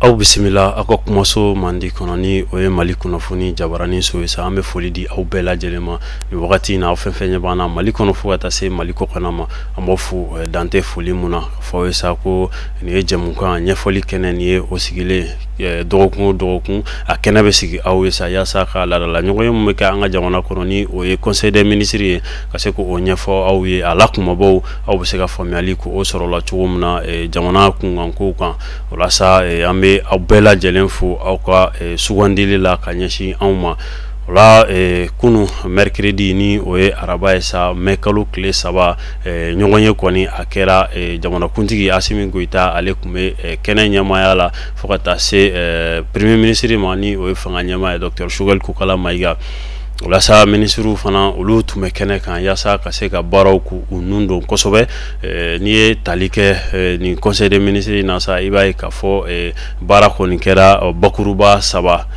Aw bisimila aw ka kumaso mandi kɔnɔ, ni o ye Mali kunnafoni jabaranin so ye sa. An bɛ foli di aw bɛɛ lajɛlen ma nin wagati in na, aw fɛn fɛn ɲɛ b'an na Mali kɔnɔ fo ka taa se Mali kɔkanna ma. An b'aw fo dante foli mun na fɔ aw ye sa ko nin ye jɛmukan ɲɛfɔli kɛnɛ, nin ye o sigilen dɔgɔkun o dɔgɔkun, a kɛnɛ bɛ sigi aw ye sa yaasa ka laadala ɲɔgɔn ye mun bɛ kɛ an ka jamana kɔnɔ, ni o ye conseil des ministres ye, ka se k'o ɲɛfɔ aw ye, a la kumabaw, aw bɛ se ka faamuyali k'o sɔrɔ la cogo min na jamana kunkankow kan. O la sa, an bɛ aw bɛɛ lajɛlen fo aw ka sugandili la ka ɲɛsin anw ma. O la, kunu mercredi, ni o ye araba ye sa, mɛ kalo tile 3, ɲɔgɔn ye kɔni a kɛra. Jamanakuntigi Asimi Goyita, ale tun bɛ kɛnɛ ɲɛmaaya la, fo ka taa se premier ministre ma, ni o ye fanga ɲɛmaa ye, docteur Choguel Kokala Mayiga. O la sa, minisiriw fana, olu tun bɛ kɛnɛ kan yaasa ka se ka baaraw k'u nun don kosɛbɛ. N'i ye tali kɛ nin conseil des ministres na sa, i b'a ye k'a fɔ baara kɔni kɛra bakuruba saba.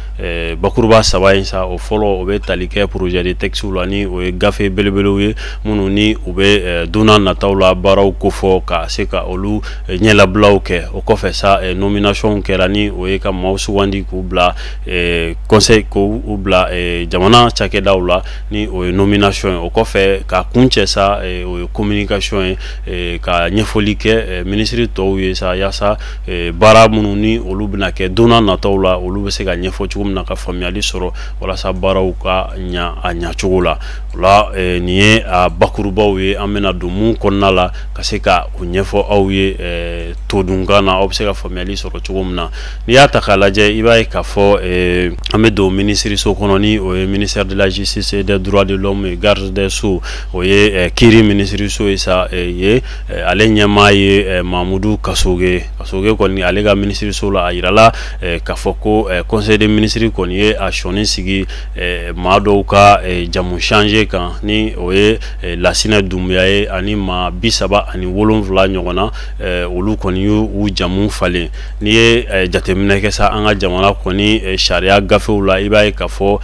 Bakuruba saba in sa, o fɔlɔ, o bɛ tali kɛ projet de texte la, ni o ye gafe belebelew ye minnu ni u bɛ don n'a nataw la baaraw kofɔ, ka se ka olu ɲɛlabilaw kɛ. O kɔfɛ sa, nomination kɛra, ni o ye ka maaw sugandi k'u bila conseil, k'u bila jamana cakɛdaw la, ni o ye nomination ye. O kɔfɛ, ka kuncɛ sa, o ye communication ye, ka ɲɛfɔli kɛ minisiri tɔw ye sa, yaasa baara minnu ni olu bɛna kɛ don n'a nataw la, olu bɛ se ka ɲɛfɔ cogo min na, ka faamuyali sɔrɔ walasa baaraw ka ɲa a ɲacogo la. O la, nin ye a bakurubaw ye. An bɛna don mun kɔnɔna la ka se ka o ɲɛfɔ aw ye todunkan na, aw bɛ se ka faamuyali sɔrɔ cogo min na. N'i y'a ta k'a lajɛ, i b'a ye k'a fɔ an bɛ don minisiriso kɔnɔ, ni o ye ministère de la Justice et des Droits de l'Homme et garde des Sceaux, o ye kiiri minisiriso ye sa ye. Ale ɲɛmaa ye Mamudu Kasoge. Kasoge kɔni, ale ka minisiriso la, a yirala k'a fɔ ko conseil des ministres kɔni ye a sɔnni sigi maa dɔw ka jamu changer kan, ni o ye Lasinɛ Dunbuya ye ani maa 37 ɲɔgɔn na, olu kɔni y'u jamu falen. N'i ye jateminɛ kɛ sa, an ka jamana kɔni sariya gafew la, i b'a ye k'a fɔ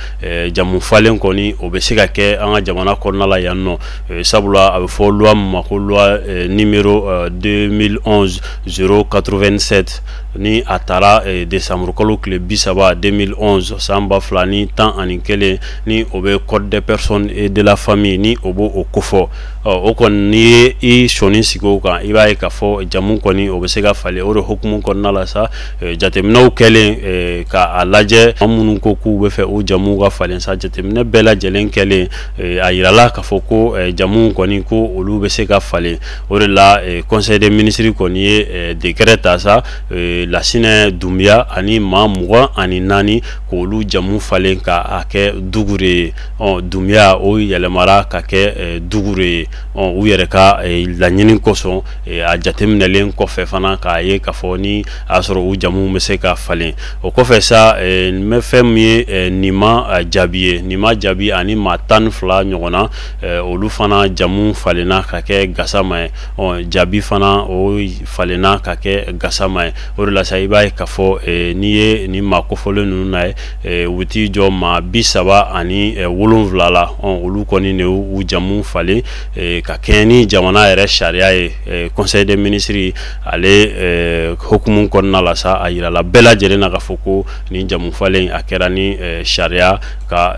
jamu falen kɔni, o bɛ se ka kɛ an ka jamana kɔnɔna la yan nɔ, sabula a bɛ fɔ loi min ma ko loi numéro 2011 087, ni a taara décembre kalo tile 30 2011, san 2011, ni o bɛ code des personnes et de la famille, ni o b'o o kofɔ. O kɔni, n'i ye i sɔnni sigi o kan, i b'a ye k'a fɔ jamu kɔni, o bɛ se ka falen. O de hukumu kɔnɔna la sa, jateminɛw kɛlen k'a lajɛ, an minnu ko k'u bɛ fɛ o jamu ka falen sa, jateminɛ bɛɛ lajɛlen kɛlen, a yirala k'a fɔ ko jamu kɔni, ko olu bɛ se ka falen. O de la, conseil des ministres kɔni ye décret ta sa, Lasinɛ Dunbiya ani maa 24, k'olu jamu falen k'a kɛ Dugure ye. Ɔ Dunbiya, o yɛlɛmara ka kɛ Dugure ye, ɔ u yɛrɛ ka laɲini kosɔn, a jateminɛlen kɔfɛ fana k'a ye k'a fɔ ni a y'a sɔrɔ u jamu bɛ se ka falen. O kɔfɛ sa, n bɛ fɛn min ye Nima Jaabi ye, Nima Jaabi ani maa 12 ɲɔgɔn na, olu fana jamu falenna ka kɛ Gasama ye. Ɔ Jaabi fana, o falenna ka kɛ Gasama ye. O de la sa, i b'a ye k'a fɔ n'i ye nin maa kofɔlen ninnu na ye, u bɛ t'i jɔ maa 37 la. Olu kɔni de y'u jamu falen ka kɛɲɛ ni jamana yɛrɛ sariya ye. Conseil des ministres ale hukumu kɔnɔna la sa, a yirala bɛɛ lajɛlen na k'a fɔ ko nin jamu falen, a kɛra ni sariya ka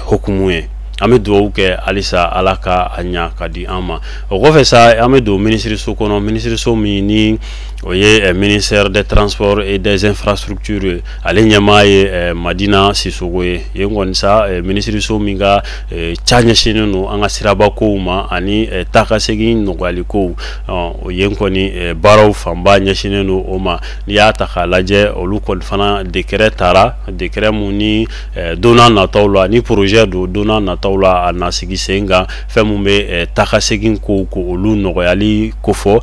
hukumu ye. An bɛ dugawu kɛ halisa, Ala ka a ɲa ka di an ma. O kɔfɛ sa, an bɛ don minisiriso kɔnɔ, minisiriso min ni o ye ministère des Transports et des Infrastructures ye, ale ɲɛmaa ye Madina Sisogo ye. Yen kɔni sa, minisiriso min ka ca ɲɛsinnen don an ka siraba kow ma ani taa ka segin nɔgɔyali kow, o yen kɔni baaraw fanba ɲɛsinnen don o ma. N'i y'a ta k'a lajɛ, olu kɔni fana décret taara, décret mun ni don n'a nataw la, ni projet don, don n'a nataw la a na sigi sen kan, fɛn mun bɛ taa ka segin kow ko olu nɔgɔyali kofɔ,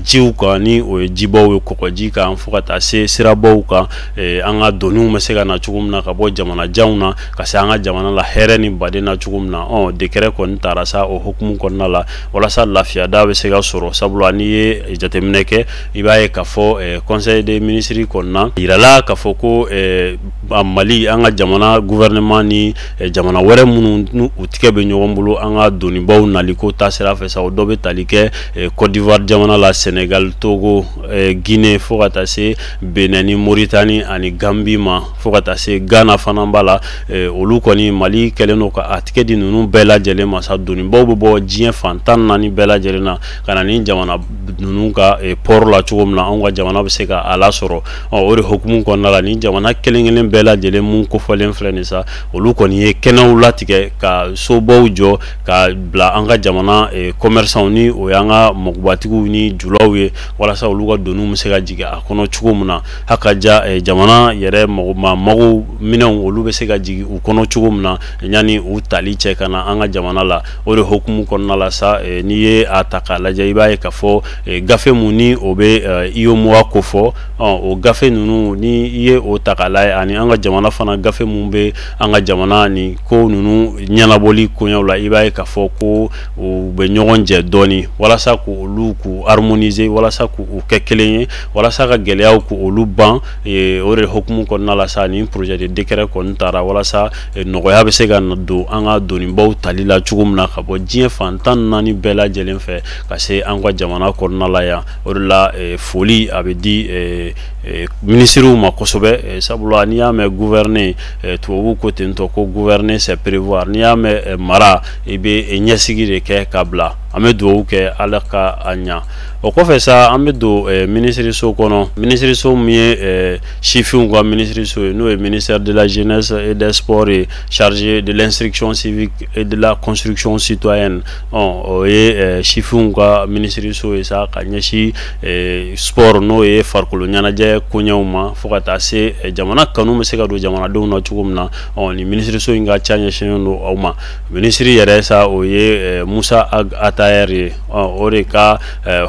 jiw kan, ni o ye jibaw ye, kɔgɔji kan, fo ka taa se sirabaw kan, an ka doniw bɛ se ka na cogo min na ka bɔ jamana janw na ka se an ka jamana la hɛrɛ ni baden na cogo min na. Ɔ décret kɔni taara sa o hukumu kɔnɔna la, walasa lafiyada bɛ se ka sɔrɔ, sabula n'i ye jateminɛ kɛ, i b'a ye k'a fɔ conseil des ministres kɔnɔna yirala k'a fɔ ko Mali, an ka jamana gouvernement ni jamana wɛrɛ minnu n'u u tigɛ bɛ ɲɔgɔn bolo an ka donibaw naliko ta sira fɛ sa, o dɔ bɛ tali kɛ Côte d'Ivoire jamana la, Sénégal, Togo, Guinée, fo ka taa se Benin ni Mauritanie ani Gambie ma, fo ka taa se Ghana fana b'a la. Olu kɔni, Mali kɛlen don ka a tigɛ di ninnu bɛɛ lajɛlen ma sa. Donibaw bɛ bɔ diɲɛ fan 14 bɛɛ lajɛlen na ka na ni jamana ninnu ka port la cogo min na, anw ka jamana bɛ se ka a lasɔrɔ. O de hukumu kɔnɔna la, ni jamana kelen kelen bɛɛ lajɛlen mun kofɔlen filɛ nin sa, olu kɔni ye kɛnɛw latigɛ ka sobaw jɔ ka bila an ka jamana commerçants, ni o y'an ka magobatigiw ni julaw ye, walasa olu ka doniw bɛ se ka jigin a kɔnɔ cogo min na, haka ja jamana yɛrɛ mago minɛnw, olu bɛ se ka jigin u kɔnɔ cogo min na yanni u tali cɛ ka na an ka jamana la. O de hukumu kɔnɔna la sa, n'i ye a ta k'a lajɛ, i b'a ye k'a fɔ gafe mun ni o bɛ UEMOA kofɔ, o gafe ninnu, ni i ye o ta k'a lajɛ, ani an ka jamana fana gafe mun bɛ an ka jamana ni ko ninnu ɲɛnabɔli koɲɛw la, i b'a ye k'a fɔ ko u bɛ ɲɔgɔn jɛ dɔɔni, walasa k'olu k'u harmoniser, walasa k'u kɛ kelen ye, walasa ka gɛlɛyaw k'olu ban. O de hukumu kɔnɔna la sa, ni projet de décret kɔni taara walasa nɔgɔya bɛ se ka don an ka donibaw tali la cogo min na ka bɔ diɲɛ fan 14 bɛɛ lajɛlen fɛ ka se an ka jamana kɔnɔna la yan. O de la, foli a bɛ di minisiriw ma kosɛbɛ, sabula n'i y'a mɛn gouverner, tubabuw ko ten tɔ ko gouverner, c'est prévoir. N'i y'a mɛn mara, i bɛ ɲɛsigi de kɛ ka bila. An bɛ dugawu kɛ, Ala ka a ɲa. O kɔfɛ sa, an bɛ don minisiriso kɔnɔ, minisiriso min ye sifinw ka minisiriso ye, n'o ye ministère de la Jeunesse et des Sports ye, chargé de l'instruction civique et de la construction citoyenne. O ye sifinw ka minisiriso ye sa, ka ɲɛsin sport, n'o ye farikolo ɲɛnajɛ koɲɛw ma, fo ka taa se jamana kanu bɛ se ka don jamanadenw na cogo min na. Nin minisiriso in ka ca ɲɛsinnen don aw ma. Minisiri yɛrɛ sa, o ye Moussa Ag Attaher ye. O de ka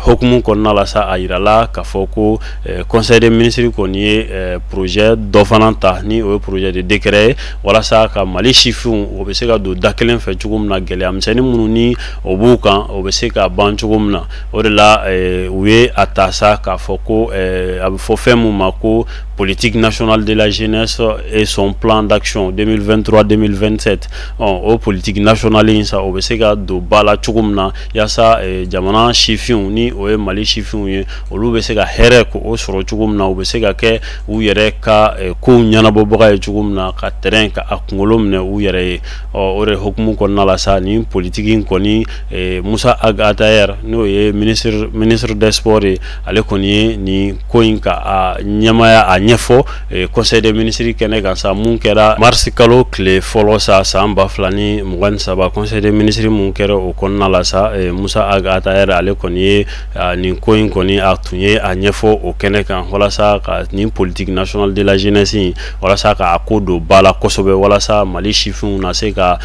hukumu kɔnɔna la sa, a yirala k'a fɔ ko conseil des ministres kɔni ye projet dɔ fana ta, ni o ye projet de décret ye, walasa ka Mali sifinw, o bɛ se ka don da kelen fɛ cogo min na, gɛlɛya misɛnnin minnu ni o b'u kan, o bɛ se ka ban cogo min na. O de la, u ye a ta sa k'a fɔ ko a bɛ fɔ fɛn mun ma ko politique nationale de la jeunesse et son plan d'action 2023-2027. O politique nationale in sa, o bɛ se ka don ba la cogo min na, yaasa jamana sifinw, ni o ye Mali sifinw ye, olu bɛ se ka hɛrɛ k'o sɔrɔ cogo min na, u bɛ se ka kɛ u yɛrɛ ka kow ɲɛnabɔbaga ye cogo min na, ka terrain ka a kunkolo minɛ u yɛrɛ ye. O de hukumu kɔnɔna la sa, nin politique in kɔni, Moussa Ag Attaher, n'o ye ministre des Sports ye, ale kɔni ye nin ko in ka a ɲɛmaya a ɲɛfɔ conseil des ministres kɛnɛ kan sa, mun kɛra mars kalo tile fɔlɔ sa, san 2023. Conseil des ministres mun kɛra, o kɔnɔna la sa, Moussa Ag Attaher, ale kɔni ye nin ko in kɔni, a tun ye a ɲɛfɔ o kɛnɛ kan, walasa ka nin politique nationale de la jeunesse in, walasa k'a ko don ba la kosɛbɛ, walasa Mali sifinw na se ka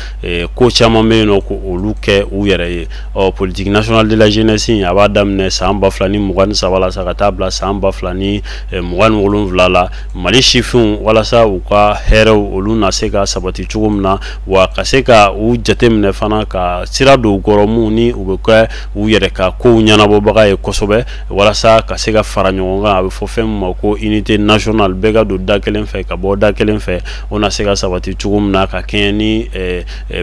ko caman bɛ yen nɔ k'olu kɛ u yɛrɛ ye. Ɔ, politique nationale de la jeunesse in, a b'a daminɛ san 2023 la sa, ka taa bila san 2027 la. Mali sifinw, walasa u ka hɛrɛw, olu na se ka sabati cogo min na, wa ka se ka u jateminɛ fana, ka sira don u kɔrɔ mun ni u bɛ kɛ u yɛrɛ ka kow ɲɛnabɔbaga ye kosɛbɛ, walasa ka se ka fara ɲɔgɔn kan, a bɛ fɔ fɛn min ma ko unité nationale, bɛɛ ka don da kelen fɛ ka bɔ da kelen fɛ, o na se ka sabati cogo min na, ka kɛɲɛ ni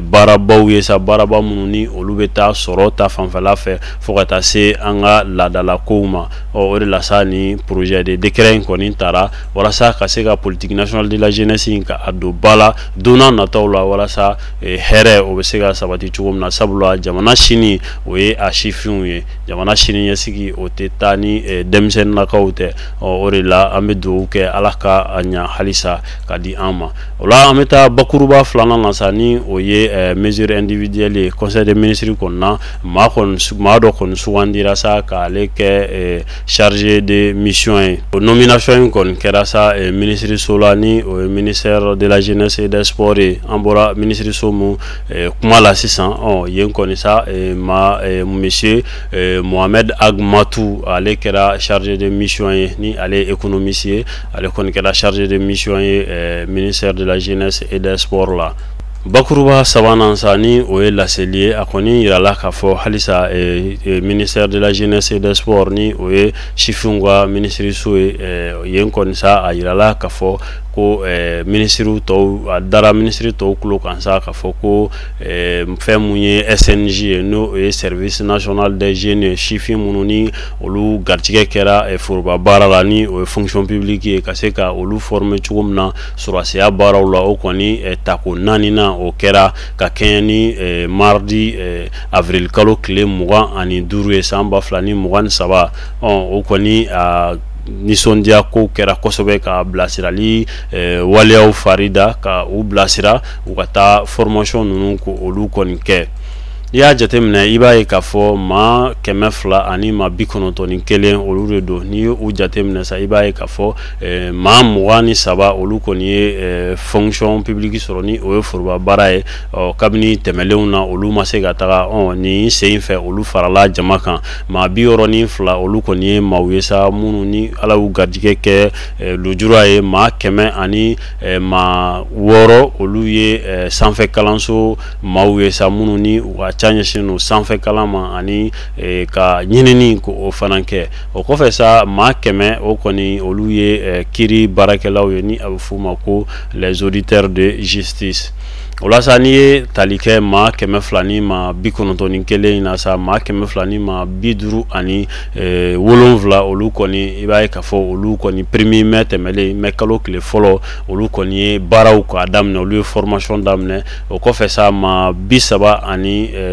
baarabaw ye sa, baaraba minnu ni olu bɛ taa sɔrɔ ta fanfɛla fɛ, fo ka taa se an ka laadala kow ma. Ɔ, o de la sa, ni projet de décret in kɔni taara walasa ka se ka politique nationale de la jeunesse in ka a don ba la don n'a nataw la, walasa hɛrɛ, o bɛ se ka sabati cogo min na, sabula jamana sini, o ye a sifinw ye. Jamana sini ɲɛsigi, o tɛ taa ni denmisɛnninnakaw tɛ. Ɔ, o de la, an bɛ dugawu kɛ, Ala ka a ɲa halisa ka di an ma. O la, an bɛ taa bakuruba filanan na sa, ni o ye mesure individuelle ye. Conseil des ministres kɔnɔna, maa kɔni, maa dɔ kɔni sugandira sa k'ale kɛ chargé de mission ye. O nomination in kɔni kɛra sa minisiriso la, ni o ye ministère de la Jeunesse et des Sports ye. An bɔra minisiriso mun kuma la sisan, ɔ, yen kɔni sa, ma monsieur Mohamed Ag Matou, ale kɛra chargé de mission ye, ni ale ye économiste ye, ale kɔni kɛra chargé de mission ye ministère de la Jeunesse et des Sports la. Bakuruba sabanan sa, ni o ye laseli ye, a kɔni yirala k'a fɔ halisa ministère de la Jeunesse et des Sports, ni o ye sifinw ka minisiriso ye, yen kɔni sa, a yirala k'a fɔ ko minisiriw tɔw a dara minisiri tɔw tulo kan sa k'a fɔ ko fɛn mun ye SNJ ye, n'o ye Service national des jeunes ye, sifin minnu ni olu garijɛgɛ kɛra foroba baara la, ni o ye fonction publique ye, ka se ka olu former cogo min na sɔrɔdasiya baaraw la. O kɔni tako naaninan o kɛra ka kɛɲɛ ni mardi avril kalo tile 25 ye san 2023. O kɔni nisɔndiya kow kɛra kosɛbɛ, ka bilasirali waleyaw fari da, ka u bilasira u ka taa formation ninnu ko olu kɔni kɛ. I y'a jateminɛ, i b'a ye k'a fɔ maa 291 olu de don. N'i ye u jateminɛ sa, i b'a ye k'a fɔ maa 23 olu kɔni ye fonction publique sɔrɔ, ni o ye foroba baara ye. Kabini tɛmɛlenw na olu ma se ka taga, nin sen fɛ olu farala jama kan. Maa 62 olu kɔni ye maaw ye sa minnu ni Ala y'u garijɛgɛ kɛ lujura ye. Maa 106 olu ye sanfɛ kalanso maaw ye sa minnu ni u ka ca ɲɛsin don sanfɛ kalan ma ani ka ɲinini ko o fana kɛ. O kɔfɛ sa, maa 100 o kɔni olu ye kiiri baarakɛlaw ye, ni a bɛ f'u ma ko les auditeurs de justice. O la sa, n'i ye tali kɛ maa 291 in na sa, maa 257 olu kɔni, i b'a ye k'a fɔ olu kɔni 1er mai tɛmɛlen, mai kalo tile fɔlɔ, olu kɔni ye baaraw k'a daminɛ, olu ye formation daminɛ. O kɔfɛ sa, maa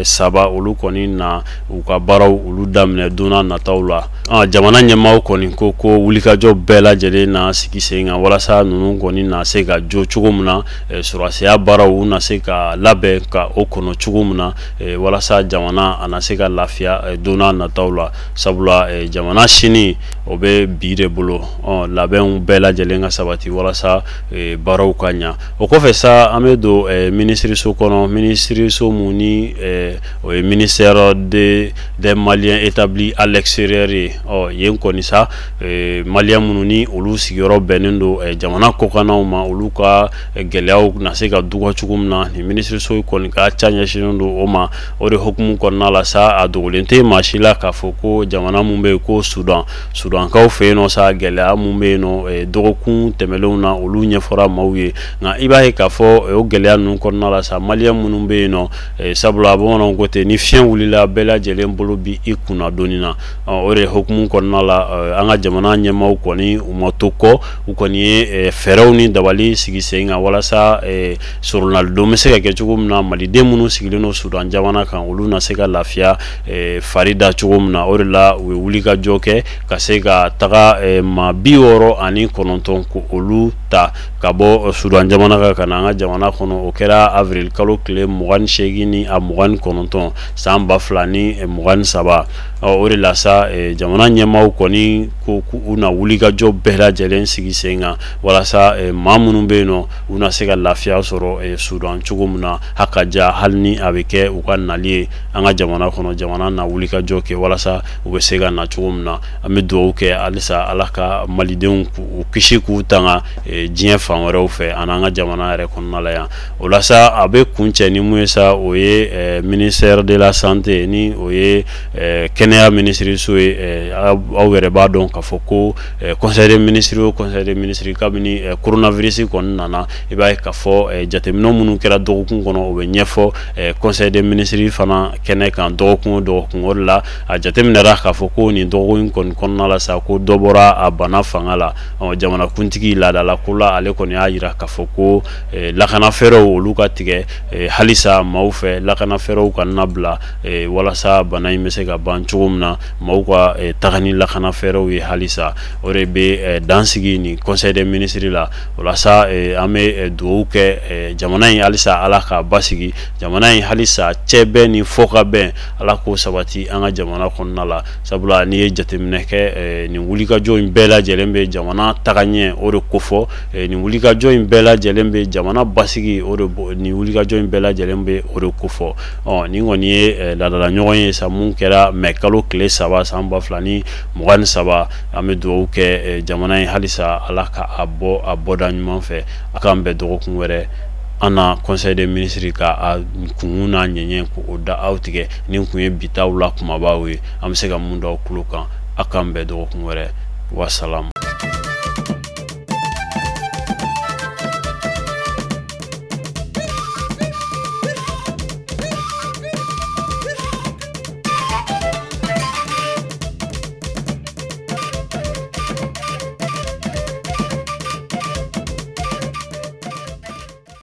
33 olu kɔni na u ka baaraw olu daminɛ don n'a nataw la. Jamana ɲɛmaaw kɔni ko ko wulikajɔ bɛɛ lajɛlen na sigi sen kan walasa ninnu kɔni na se ka jɔ cogo min na, sɔrɔdasiya baaraw u na se ka labɛn ka o kɔnɔ cogo min na, walasa jamana a na se ka lafiya don n'a nataw la. Sabula jamana sini o bɛ bi de bolo, labɛnw bɛɛ lajɛlen ka sabati walasa baaraw ka ɲa. O kɔfɛ sa, an bɛ don minisiriso kɔnɔ, minisiriso mun ni o ye ministère des Maliens établis à l'extérieur ye. Yen kɔni sa, Malien minnu ni olu sigiyɔrɔ bɛnnen don jamana kɔkannaw ma, olu ka gɛlɛyaw na se ka dɔgɔ cogo min na, nin minisiriso kɔni ka ca ɲɛsinnen don o ma. O de hukumu kɔnɔna la sa, a dogolen tɛ maa si la k'a fɔ ko jamana mun bɛ yen ko Sudan, Sudankaw fɛ yen nɔ sa, gɛlɛya mun bɛ yen nɔ dɔgɔkun tɛmɛnlenw na, olu ɲɛfɔra maaw ye. Nka i b'a ye k'a fɔ o gɛlɛya ninnu kɔnɔna la sa, Malien minnu bɛ yen nɔ, sabula bamananw ko ten, ni fiɲɛ wulila bɛɛ lajɛlen bolo bi i kunna donni na. O de hukumu kɔnɔna la, an ka jamana ɲɛmaaw kɔni u ma to kɔ, u kɔni ye fɛɛrɛw ni dabali sigi sen kan walasa sɔrɔnalidon bɛ se ka kɛ cogo min na, maliden minnu sigilen don Sudan jamana kan, olu na se ka lafiya fari da cogo min na. O de la u ye wulikajɔ kɛ ka se ka taga maa 69 ko olu ta ka bɔ Sudan jamana kan ka na an ka jamana kɔnɔ. O kɛra avril kalo tile 28 ni a 29 san 2023. O de la sa, jamana ɲɛmaaw kɔni ko k'u na wulikajɔ bɛɛ lajɛlen sigi sen kan walasa maa minnu bɛ yen nɔ, u na se ka lafiya sɔrɔ Sudan cogo min na, a ka ja hali ni a bɛ kɛ u ka nali ye an ka jamana kɔnɔ, jamana na wulikajɔ kɛ walasa u bɛ se ka na cogo min na. An bɛ dugawu kɛ halisa Ala ka malidenw k'u kisi k'u tanga diɲɛ fan wɛrɛw fɛ ani an ka jamana yɛrɛ kɔnɔna la yan. O la sa, a bɛ kuncɛ ni mun ye sa, o ye ministère de la santé, ni o ye kɛnɛya minisiriso ye. Aw yɛrɛ b'a dɔn k'a fɔ ko conseil des ministres o conseil des ministres, kabini coronavirus kɔni nana, i b'a ye k'a fɔ jateminɛ minnu kɛra dɔgɔkun kɔnɔ, o bɛ ɲɛfɔ conseil des ministres fana kɛnɛ kan dɔgɔkun o dɔgɔkun. O de la a jateminɛra k'a fɔ ko nin dɔgɔkun in kɔni kɔnɔna la sa, ko dɔ bɔra a bana fanga la. Jamanakuntigi laadala ko la, ale kɔni y'a jira k'a fɔ ko lakana fɛɛrɛw olu ka tigɛ halisa maaw fɛ, lakana fɛɛrɛw ka na bila walasa bana in bɛ se ka ban cogo min na, maaw ka taga ni lakana fɛɛrɛw ye halisa. O de bɛ dan sigi nin conseil des ministres la. O la sa, an bɛ dugawu kɛ jamana in halisa Ala k'a basigi, jamana in halisa cɛbɛn ni fɔkabɛn Ala k'o sabati an ka jamana kɔnɔna la. Sabula n'i ye jateminɛ kɛ, nin wulikajɔ in bɛɛ lajɛlen bɛ jamana taga ɲɛ o de kofɔ, nin wulikajɔ in bɛɛ lajɛlen bɛ jamana basigi o de, nin wulikajɔ in bɛɛ lajɛlen bɛ o de kofɔ. Nin kɔni ye laadala ɲɔgɔn ye sa mun kɛra mai kalo tile 3 san 2023. An bɛ dugawu kɛ jamana in halisa Ala ka a bɔ a bɔda ɲuman fɛ. A k'an bɛn dɔgɔkun wɛrɛ, an na conseil des ministres ka a kunkun n'a ɲɛɲɛ k'o da aw tigɛ. Nin kun ye bi taw la kumabaw ye, an bɛ se ka mun da aw tulo kan. A k'an bɛn dɔgɔkun wɛrɛ, wasalamu.